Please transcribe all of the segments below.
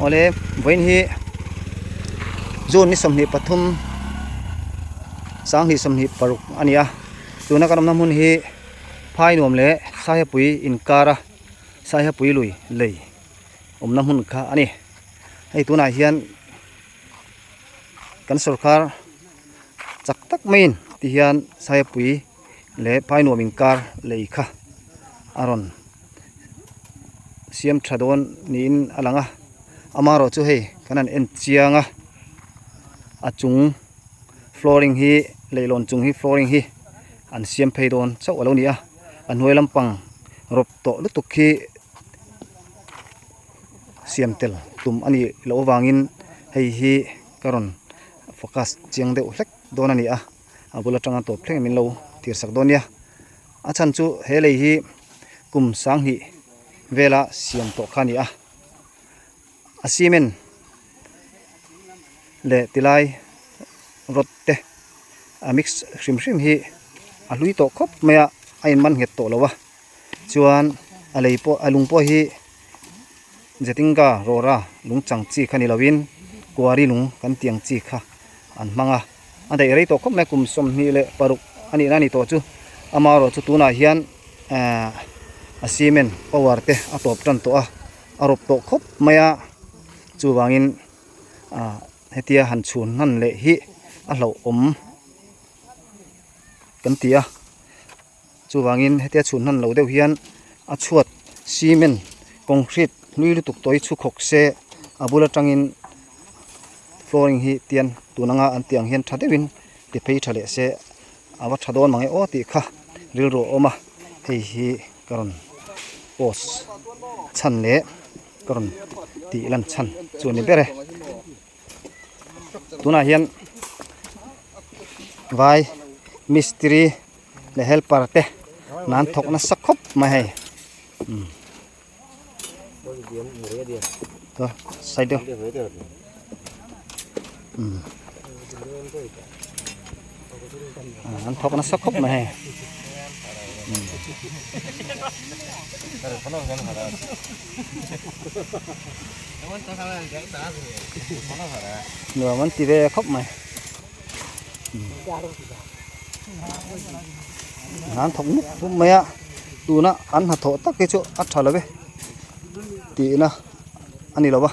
Awle vawiin hi June ni 23 2026 a ni a, tuna kan awmna hmun hi Phainuam leh Saihapui inkara Saihapui lui lei awmna hmun kha a ni. Hei tunah hian kan sorkar chak tak maiin ti hian Saihapui leh Phainuam inkar lei kha a rawn siam tha dawn niin a lang a amaherawh chu hei kan han en chiang a a chung flooring hi leihlawn chung hi flooring hi an siam phei dawn chauh a lo ni a a hnuai lampang rawp tawh lutuk hi siam tel tum a nih loh avangin hei hi ka rawn focus chiang deuh hlek dawn a ni a a bul atanga tawp thleng min lo tir sak dawn nia a chhan chu he lei hi kum sanghnih vela siam tawh kha a ni a a cement leh tilai rod te a mix hrim hrim hi a hlui tawh khawp mai a a in man nghet tawh lo a chuan a lei pawh a lung pawh hi Jatinga rawra lung chang chi kha ni lovin kuari lung kan tih ang chi kha an hmang a a daih rei tawh khawp mai kum 26 a nihna a ni tawh chu amaherawhchu tunah hian ehh a cement power te a tawp tan tawh a a rawp tawh khawp mai a chuvangin ah hetia han chhun hnan leh hi a hlauhawm kan ti a. Chuvangin hetia chhun hnan lo deuh hian a chhuat cement concrete hlui lutuk tawh hi chhu khawk se a bul atangin flooring hi tian tun anga an tih ang hian tha deuhin ti phei tha leh se a va tha dawn mang e aw tih kha rilru a awm a hei hi ka rawn post chhan leh ka rawn tih lan chhan chu a ni ber e. Tunah hian vai mistiri leh helper te nan thawk nasa khawp mai hei side deuh an thawk nasa khawp mai hei. Nuam an ti ve khawp mai an thawk mup mup mai a tuna an hnathawh tak hi chu a tha lo ve tihna a ni lo va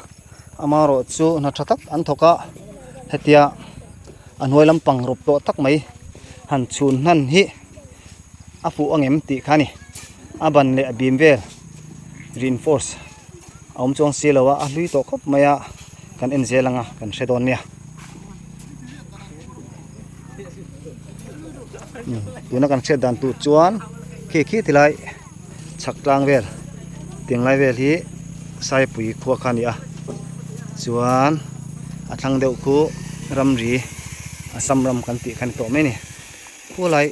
amaherawh chu hna tha tak an thawk a hetia a hnuai lampang rawp tawh tak mai han chhun hnan hi a fuh angem tih kha a ni a ban leh a bim vel reinforce a awm chuang si lo a a hlui tawh khawp mai a kan en zel ang a kan hre dawn nia tuna kan hriat dan tur chuan khi khi ti lai chhak tlang vel tiang lai vel hi saipui khua kha a ni a chuan a thlang deuh khu ramri assam ram kan tih kha a ni tawh mai a ni khulai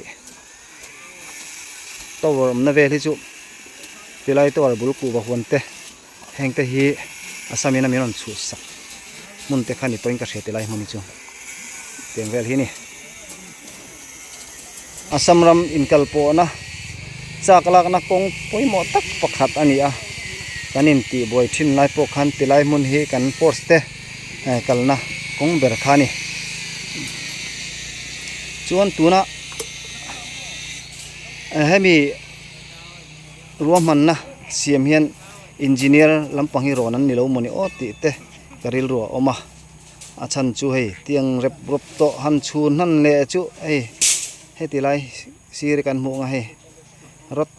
tower awmna vel hi chu tilai tower bul kuhva huan te heng te hi Assam in a min rawn chhuh sak hmun te kha ni pawhin ka hria tilai hmun hi chu tiang vel hi a ni Assam ram inkal pawhna chak lakna kawng pawimawh tak pakhat a ni a kan intihbuai thin lai pawh khan tilai hmun hi kan force te kalna kawng ber kha a ni chuan tuna hemi ruahmanna siam hian engineer lampang hi rawn an ni lo mawni aw tih te ka rilru a awm a a chhan chu hei tiang rep rawp tawh han chhun hnan leh chu hei heti lai sir kan hmuh ang a hei rawt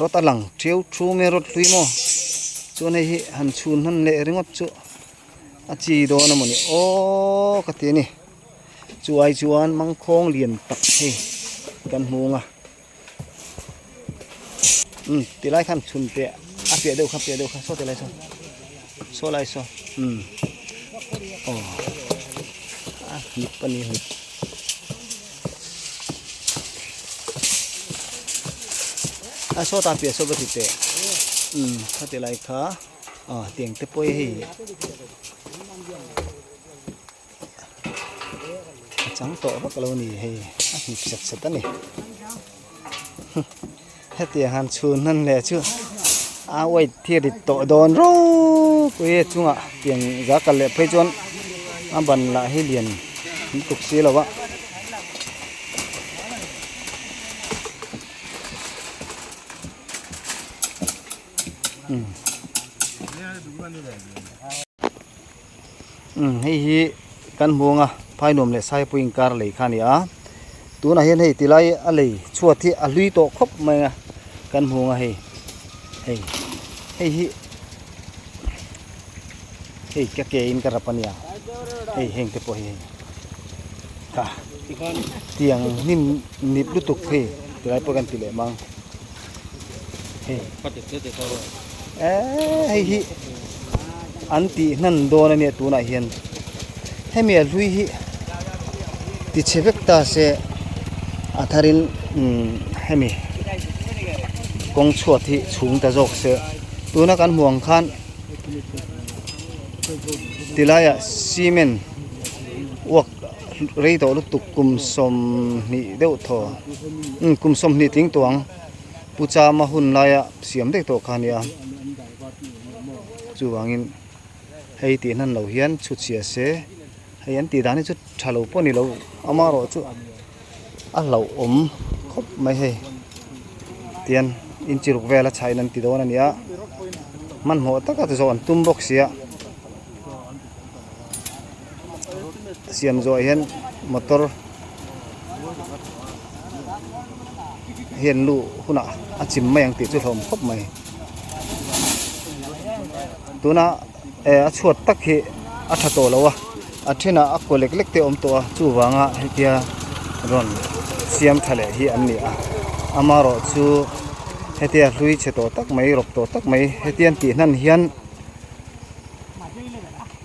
rawt a lang thiau thu mai a rawt hlui maw chuan hei hi han chhun hnan leh ringawt chu a chi dawn a mawni aw ka ti a ni chu ai chuan mangkhawng lian tak hei kan hmu ang a umm tilai khan chhun teh a piah deuh kha piah deuh kha saw tilai saw saw lai saw umm aw a hnip a ni hnip. A sawtah piah saw va ti teh umm khati lai kha aw tiang te pawh hi hei a chang tawh vak lo a ni hei a hnip sat sat a ni hetiang han chhun hnan leh chu. A weight hi a rit tawh dawn ropui a chungah tiang za kal leh phei chuan a ban lah hi lian lutuk si lo a. Hei hi kan hmuang a phainuam leh saipui inkar lei kha a ni a tunah hian hei tilai a lei chhuat hi a hlui tawh khawp mai a kan hmuang a hei hei hei hi hei ka ke in ka rap a nia hei heng te pawh hi hei kha tiang hnim nip lutuk hei tilai pawh kan ti leh mang. Hei eee hei hi an tih hnan dawn a nia tunah hian hemi a hlui hi tichhe vek ta se a tharin umm hemi kawng chhuat hi chhung ta zawk se tuna kan hmuh ang khan tilaiah cement uak rei tawh lutuk kum 20 deuh thaw umm kum 20 tling tawh ang. Pu Chama hun laia siam daih tawh kha a nia chuvangin hei tih hnan lo hian chhut chhia se hei an tih dan hi chu tha lo pawh a ni lo amaherawhchu a hlauhawm khawp mai hei tian inchiruk vel a chhain an ti dawn a nia hmanhmawh taka zawh an tum bawk sia siam zawh hian motor hian luh hunah a chim mai ang tih chu hlawm khawp mai tuna eh a chhuat tak hi a tha tawh lo a a thenah a kaw lek lek te a awm tawh a chuvanga hetia rawn siam tha leh hi an ni a amaherawh chu hetia hlui chhe tawh tak mai rawp tawh tak mai hetia an tih hnan hian.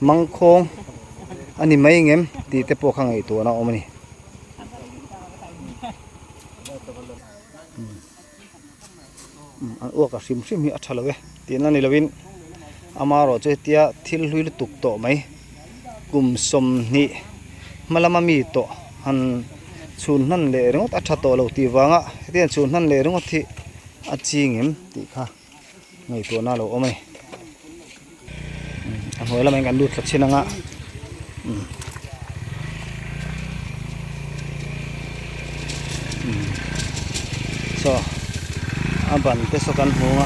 Mangkhawng a ni mai ngem tih te pawh kha ngaihtuahna a awm a ni. An uak a hrim hrim hi a tha lo e tihna ni lovin amaherawhchu hetia thil hlui lutuk tawh mai kum 20 hma lama mi tawh han chhun hnan leh ringawt a tha tawh lo tih vanga hetiang chhun hnan leh ringawt hi a chi ngem tih kha. Ngaihtuahna a lo awm a ni a hnuai lamah hian kan lut thla chhin ang a saw a ban te saw kan hmu a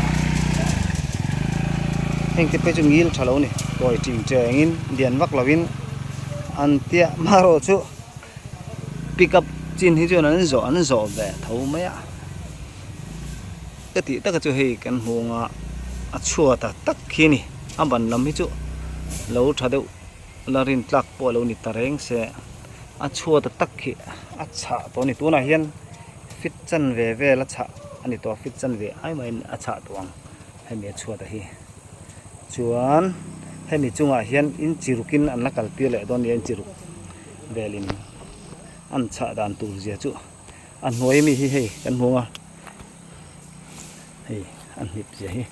heng te phei chu ngil tha lo a ni kawi ting tengin lian vak lovin an tia marawh chu pick up chin hi chuan an zawh an zawh ve tho mai a. Ka tih taka chu hei kan hmu ang a a chhuat a tak khi a ni a ban lam hi chu lo tha deuh la rin tlak pawh a lo ni ta reng se a chhuat a tak khi a chhah tawh a ni tunah hian fit chanve vel a chhah a ni tawh a fit chanve ai mahin a chhah tawh ang hemi a chhuat a hi chuan hemi chungah hian inchi rukin an la kal tir leh dawn a ni a inchi ruk velin an chhah dan tur zia chu a hnuai ami hi hei kan hmu ang a. Hei a hnip zia hi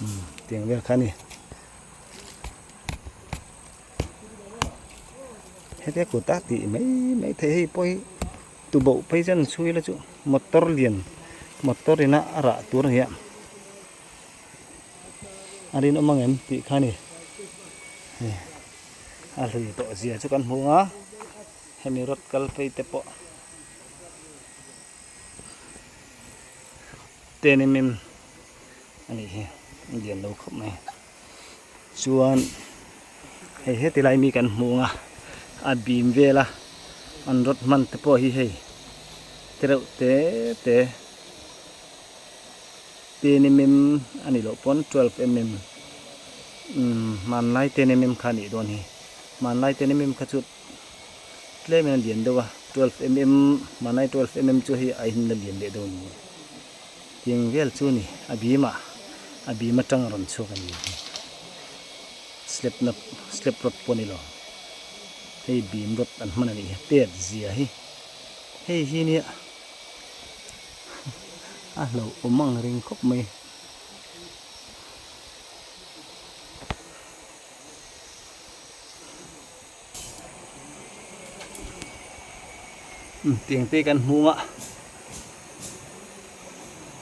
umm tiang vel kha a ni hetia kut a tih mai mai theih hei pawh hi tuboh phei chuan an chhui la chu motor lian motor ina a rah tur a ni a a rinawm ang em tih kha a ni hei a hlui tawh zia chu kan hmu ang a hemi rawt kal phei te pawh. 10 mm a nih hi a lian lo khawp mai chuan hei heti lai mi kan hmu ang a a bim vel a an rawt hman te pawh hi hei te reuh te te 10 mm a nih loh pawn 12 mm umm hmanlai 10 mm kha a nih dawn hi hmanlai 10 mm kha chu. Tlem in a lian deuh a 12 mm hmanai 12 mm chu hei a in la lian leh deuh a ni tiang vel chu a ni a bim ah a bim atang a rawn chhuak a ni slab na slab rod pawh a ni lo hei bim rod an hman a nih hi tet zia hi hei hi nia a hlauhawm ang reng khawp mai. Tiang te kan hmung a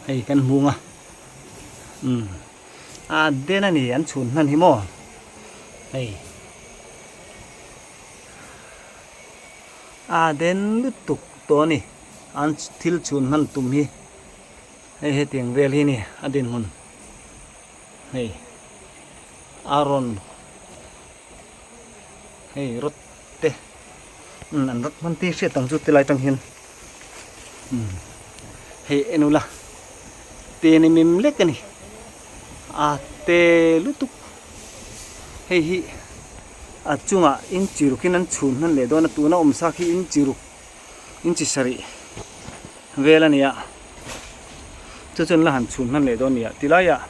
hei kan hmung a. Umm a den a ni an chhun hman hi maw hei a den lutuk tawh a ni an thil chhun hman tum hi hei hetiang vel hi a ni a dinhmun hei a rawn hei rawt te umm an rawt hman te hriat ang chu tilai tang hian umm hei en ula te ni mim lek a ni a te lutuk hei hi a chungah inchi rukin an chhun hman leh dawn a tuna awm sa khi inchi ruk inchi sarih vel a ni a chu chuan la han chhun hman leh dawn a ni a tilaiah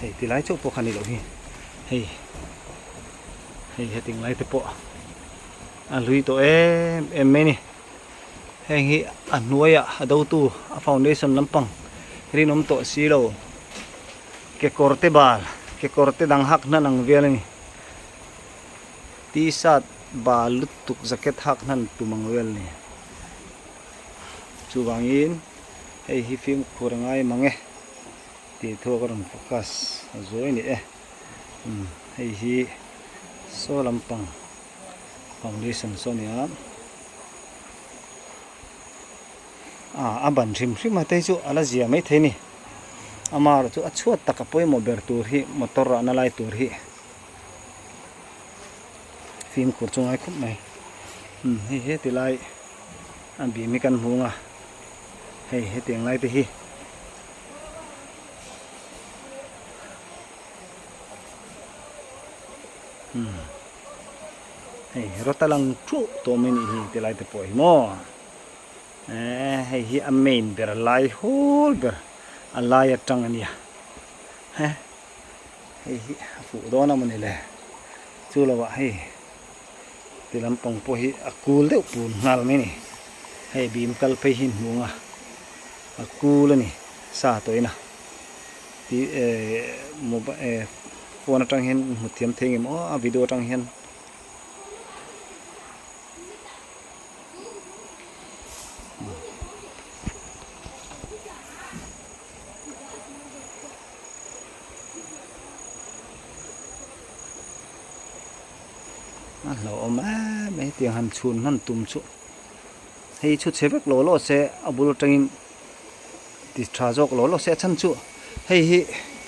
hei tilai chauh pawh kha ni loh hi hei hei hetiang lai te pawh a hlui tawh em em mai a ni heng hi a hnuaiah a dotu a foundation lampang rinawm tawh si lo kekawr te bal kekawr te dang hak hnan ang vel a ni t-shirt bal lutuk jacket hak hnan tum ang vel a ni chuvangin hei hi fimkhur a ngai mang e tih thu a ka rawn focus a zuai a ni e umm hei hi saw lampang foundation saw a ni a ah a ban hrim hrim a te chu a la zia maithei a ni amaherawh chu a chhuat tak a pawimawh ber tur hi motor rahna lai tur hi fimkhur chu ngai khawp mai umm hei heti lai a bim hi kan hmu ang a hei hetiang lai te hi. Umm hei rawt a lang thuh tawh mai anih hi tilai te pawh hi maw ehh hei hi a main ber a lai hawl ber a lai atang ania he hei hi a fuh dawn a mawni le chu lo ah hei ti lampang pawh hi a kul deuh pun nghal mai a ni hei bim kal phei hi hmuh ang a a kul a ni sa tawhin a tih ehh mobile ehh phone atang hian hmu thiam thei ngem aw a video atang hian. A hlauhawm em mai hetiang han chhun hman tum chu hei chhu chhe vek lo lo se a bul atangin ti tha zawk lo lo se a chhan chu hei hi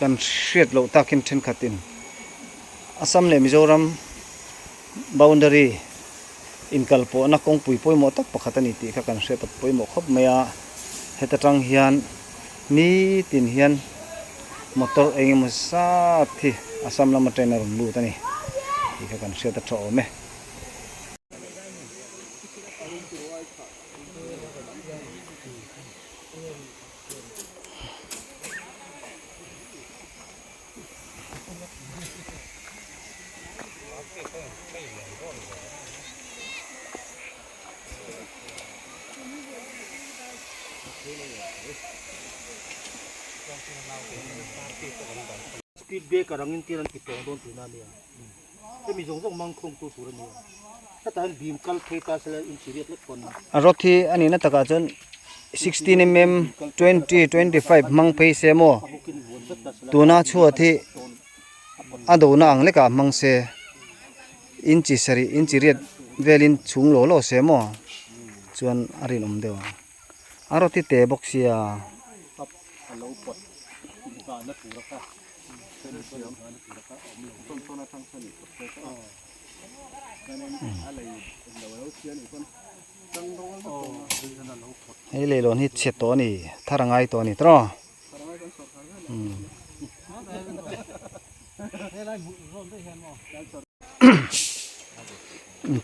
kan hriat loh takin thenkhatin Assam leh Mizoram boundary inkalpawhna kawngpui pawimawh tak pakhat a ni tih kha kan hriat a pawimawh khawp mai a heta tang hian nitin hian motor eng emaw zat hi Assam lama train a rawn lut a ni tih kha kan hriat a tha awm e. Speed breaker angin tir an ti tawng dawn tihna a nia. Hemi zawng zawng mang khawmtu tur a nia. Hetah hian bim kal phei ta sela inchiriat lek pawn. A rod hi a nihna takah chuan 16 mm 20 25 hmang phei se maw tuna chhuat hi a dona ang lekah hmang se inchi sarih inchi riat velin chhung law law se maw chuan a rinawm deuh ang a rod hi te bawk sia. Hei leilawn hi chhe tawh a ni thar a ngai tawh a ni tawh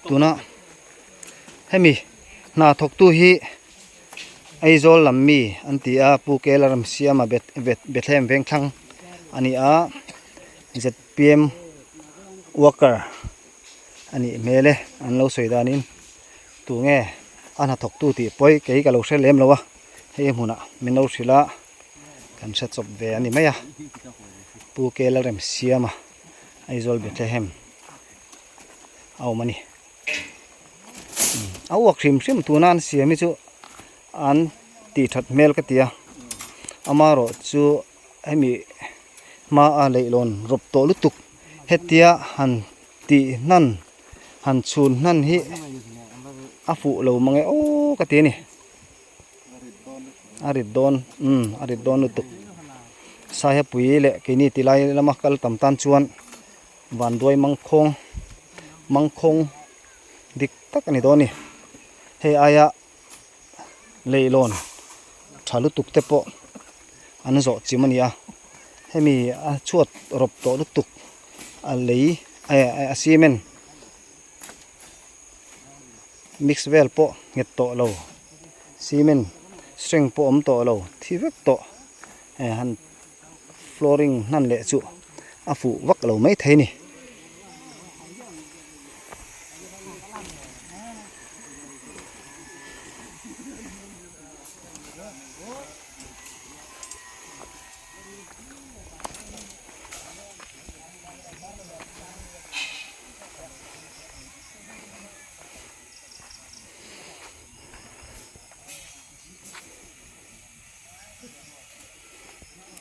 tuna hemi hna thawk tu hi Aizawl lam mi an ti a Pu Kela Ramsiama Bethlehem Vengthlang a ni a zpm worker a nih hmel e an lo sawi danin tunge a hnathawk tu tih pawh hi kei ka lo hre lem lo a hei hmunah min lo hrilh a kan hre chawp ve a ni mai a Pu Kela Remsiama Aizawl Bethlehem a awm a ni. A uak hrim hrim tuna an siam hi chu an tih that hmel ka ti a amaherawh chu hemi hma a leihlawn rawp tawh lutuk hetia han tih hnan han chhun hnan hi a fuh lo mang e aw ka ti a ni a rit dawn umm a rit dawn lutuk Saihapui leh keini ti lai lama kal tam tan chuan vanduai mangkhawng mangkhawng dik tak a ni dawn a ni hei aia leihlawn tha lutuk te pawh an zawh chim a ni a hemi a chhuat rawp tawh lutuk a lei a cement mix vel pawh nghet tawh lo cement strength pawh awm tawh lo thi vek tawh eh han flooring hnan leh chu a fuh vak lo mai thei a ni.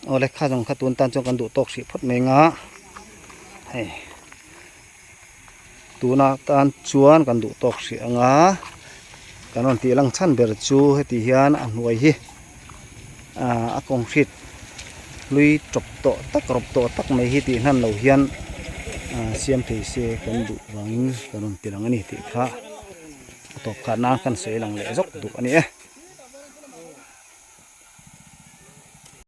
Aw le kha zawng kha tun tan chuan kan duh tawk hrih phawt mai ang a hei tuna tan chuan kan duh tawk hrih ang a kan rawn tih lang chhan ber chu heti hian a hnuai hi ah a concrete hlui tawp tawh tak rawp tawh tak mai hi tih hnan lo hian ah siam thei se kan duh vangin kan rawn ti lang a ni tih kha a tawp khat nan kan sawi lang leh zawk duh a ni e.